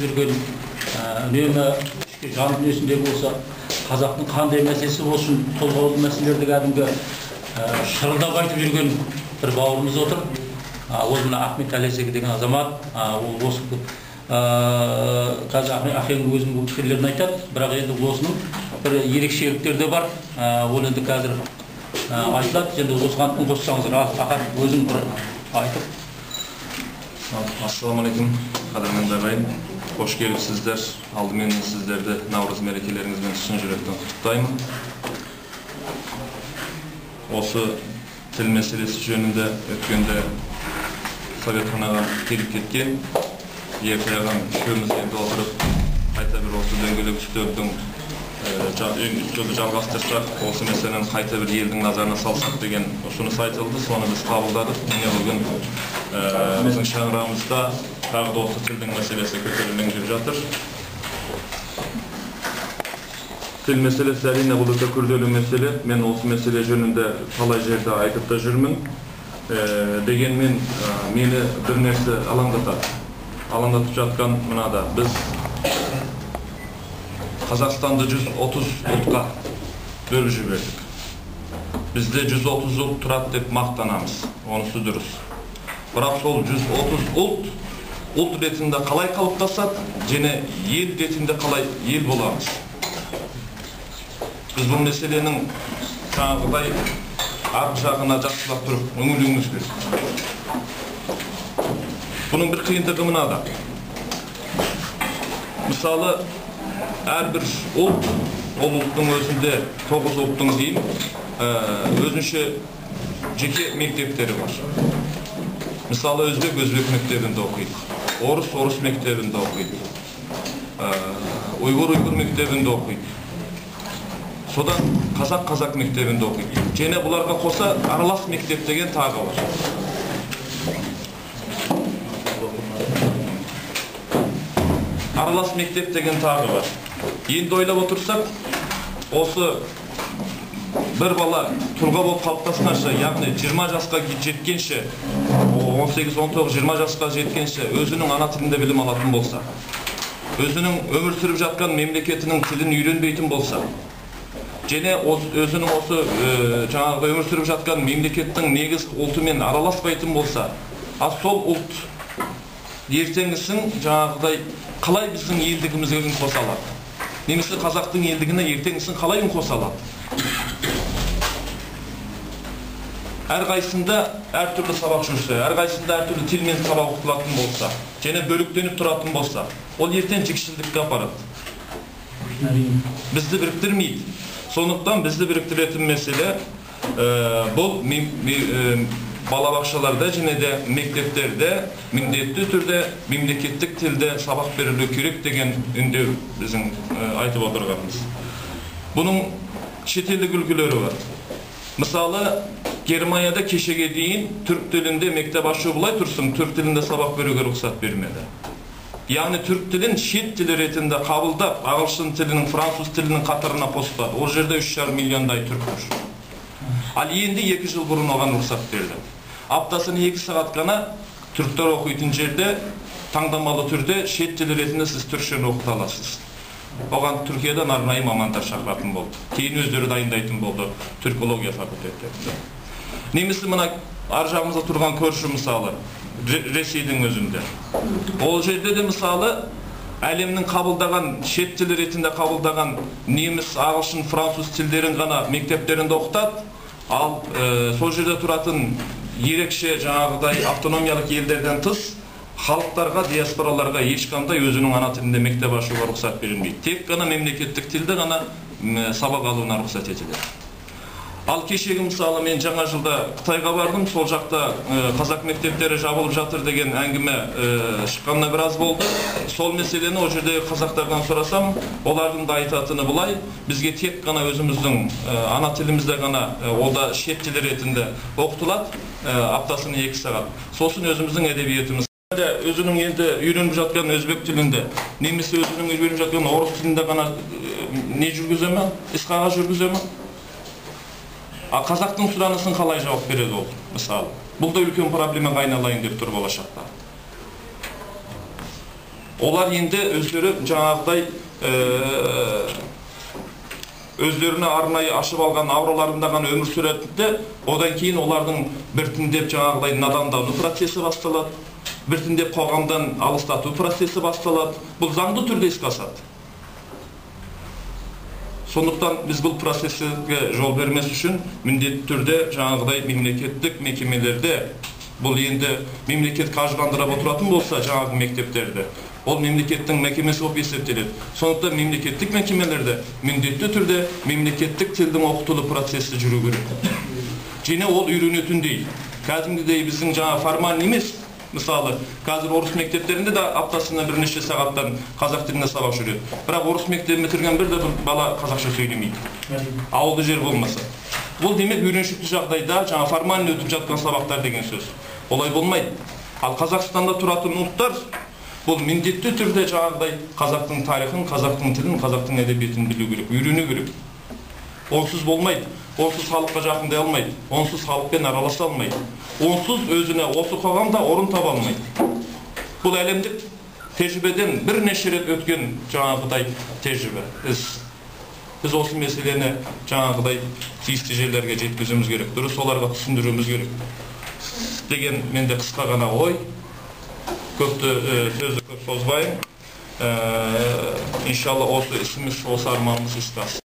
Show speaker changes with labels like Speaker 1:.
Speaker 1: Жүрген үнемі ішкі жан дүниесіндегі болса, қазақтың қандай мәселесі болсын, толғаулы мәселелерді кәдімгі шырылдап айтып жүрген бір бауырымыз отыр. Ол мына Ахмет Әлесекі деген азамат. Ол осы қазір Ахең өзінің пікірлерін айтады, бірақ енді осының бір ерекшеліктері де бар. Ол енді қазір айтылады. Енді осыған үн қоссаңыздар, Ақан өзің бір айтып.
Speaker 2: Ассалаумағалейкум, қадірменді ағайын. Қош келіпсіздер. Алдымен сіздерді Наурыз мерекелеріңізбен шын жүректен құттықтаймын. Осы тіл мәселесі жөнінде өткенде Советхан ағам келіп кеткен, Ертай ағам үшеуміз енді отырып қайта бір осы дөңгелек үстелдің үстелді жалғастырсақ, осы мәселені қайта бір елдің назарына салсақ деген ұсыныс айтылды. Соны біз қабылдадық. Міне бүгін біздің шаңырағымызда тағы да осы тілдің мәселесі көтерілмек деп жатыр. Тіл мәселесі әрине бұл өте күрделі мәселе. Мен осы мәселе жөнінде талай жерде айтып та жүрмін. Дегенмен мені бір нәрсе алаңдатады. Алаңдатып жатқан мынада: біз Қазақстанды 130 ұлтқа бөліп жібердік. Бізде 130 ұлт тұрады деп мақтанамыз. Онысы дұрыс. Бірақ сол 130 ұлт ұлт ретінде қалай қалыптасады және ел ретінде қалай ел боламыз? Біз бұл мәселенің жаңағыдай арғы жағына жақсылап тұрып үңілуіміз керек. Бұның бір қиындығы мынада. Мысалы, әрбір ұлт, ол ұлттың өзінде 9 ұлттың дейін өзінше жеке мектептері бар. Мысалы, өзбек өзбек мектебінде оқиды, орыс орыс мектебінде оқиды, ұйғыр ұйғыр мектебінде оқиды, содан қазақ қазақ мектебінде оқиды. Және бұларға қоса аралас мектеп деген тағы бар. Аралас мектеп деген тағы бар. Енді ойлап отырсақ, осы бір бала тұлға болып қалыптасқанша, яғни 20 жасқа жеткенше, 18, 19, 20 жасқа жеткенше өзінің ана тілінде білім алатын болса, өзінің өмір сүріп жатқан мемлекетінің тілін үйренбейтін болса, және өзінің осы жаңағы өмір сүріп жатқан мемлекеттің негізгі ұлтымен араласпайтын болса, ал сол ұлт ертеңгісін жаңағыдай қалай біздің елдігімізге үн қоса алады? Немесе қазақтың елдігіне ертеңгісін қалай үн қоса алады? Әрқайсында әртүрлі сабақ жүрсе, әрқайсында әртүрлі тілмен сабақ оқытылатын болса, және бөліктеніп тұратын болса, ол ертең жікшілдікке апарады. Бізді біріктірмейді. Сондықтан бізді біріктіретін мәселе бұл балабақшаларда және де мектептерде міндетті түрде мемлекеттік тілде сабақ берілу керек деген үндеу біздің айтып отырғанымыз. Бұның шетелдік үлгілері бар. Мысалы, Германияда кешеге дейін түрік тілінде мектеп ашу былай тұрсын, түрік тілінде сабақ беруге рұқсат бермеді. Яғни түрік тілін шет тілі ретінде қабылдап, ағылшын тілінің, француз тілінің қатарына қоспады. Ол жерде 3,5 миллиондай түрік тұр. Ал енді 2 жыл бұрын оған рұқсат берді. Аптасына 2 сағат қана түріктер оқитын жерде таңдамалы түрде шет тілі ретінде сіз түрікшені оқыта аласыз. Оған Түркиядан арнайы мамандар шақыратын болды. Кейін өздері дайындайтын болды түркология факультеттерінде. Немесе мына ар жағымызда тұрған көрші мысалы, Ресейдің өзінде. Ол жерде де мысалы әлемнің қабылдаған, шет тілі ретінде қабылдаған неміс, ағылшын, француз тілдерін ғана мектептерінде оқытады. Ал сол жерде тұратын ерекше жаңағыдай автономиялық елдерден тыс халықтарға, диаспораларға ешқандай өзінің ана тілінде мектеп ашуға рұқсат берілмейді. Тек қана мемлекеттік тілде ғана сабақ алуына рұқсат етіледі. Ал кешегі мысалы мен жаңа жылда Қытайға бардым, сол жақта қазақ мектептері жабылып жатыр деген әңгіме шыққанына біраз болды. Сол мәселені ол жердегі қазақтардан сұрасам, олардың да айтатыны былай: бізге тек қана өзіміздің ана тілімізде ғана, ол да шет тілі ретінде оқытылады, аптасына 2 сағат. Сосын өзіміздің әдебиетіміз өзінің енді үйреніп жатқан өзбек тілінде, немесе өзінің үйреніп жатқан орыс тілінде ғана не жүргізе ме, іс қағаз жүргізе ме? А қазақтың сұранысын қалай жауап береді ол, мысалы? Бұл да үлкен проблемаға айналайын деп тұр болашақта. Олар енді өздері жаңағыдай өздеріне арнайы ашып алған аураларында ғана өмір сүреді де, одан кейін олардың біртіндеп жаңағыдай надандану процесі басталады, біртіндеп қоғамдан алыстату процесі басталады. Бұл заңды түрде іске асады. Сондықтан біз бұл процеске жол бермес үшін міндетті түрде жаңағыдай мемлекеттік мекемелерде, бұл енді мемлекет қаржыландырып отыратын болса жаңағы мектептерді, ол мемлекеттің мекемесі болып есептеледі. Сондықтан мемлекеттік мекемелерде міндетті түрде мемлекеттік тілдің оқытылу процесі жүру керек. Және ол үйренетіндей, кәдімгідей біздің жаңа формальный емес. Мысалы, қазір орыс мектептерінде де аптасына бірнеше сағаттан қазақ тілінде сабақ жүреді. Бірақ орыс мектебін бітірген бір де бір бала қазақша сөйлемейді. Ауылды жер болмаса. Бұл демек үйреншікті жағдайда жаңа формальный өтіп жатқан сабақтар деген сөз. Олай болмайды. Ал Қазақстанда тұратын ұлттар бұл міндетті түрде жаңағыдай қазақтың тарихын, қазақтың тілін, қазақтың әдебиетін білу керек, үйрену керек. Онсыз болмайды. Онсыз халыққа жақындай алмайды, онсыз халықпен араласа алмайды, онсыз өзіне осы қоғамда орын таба алмайды. Бұл әлемдік тәжірибеден бірнеше рет өткен жаңағыдай тәжірибе. Біз осы мәселені жаңағыдай тиісті жерлерге жеткізуіміз керек, дұрыс оларға түсіндіруіміз керек деген менде қысқа ғана ой. Көпті сөзді көп созбайын. Иншалла осы ісіміз, осы арманымыз іске ассын.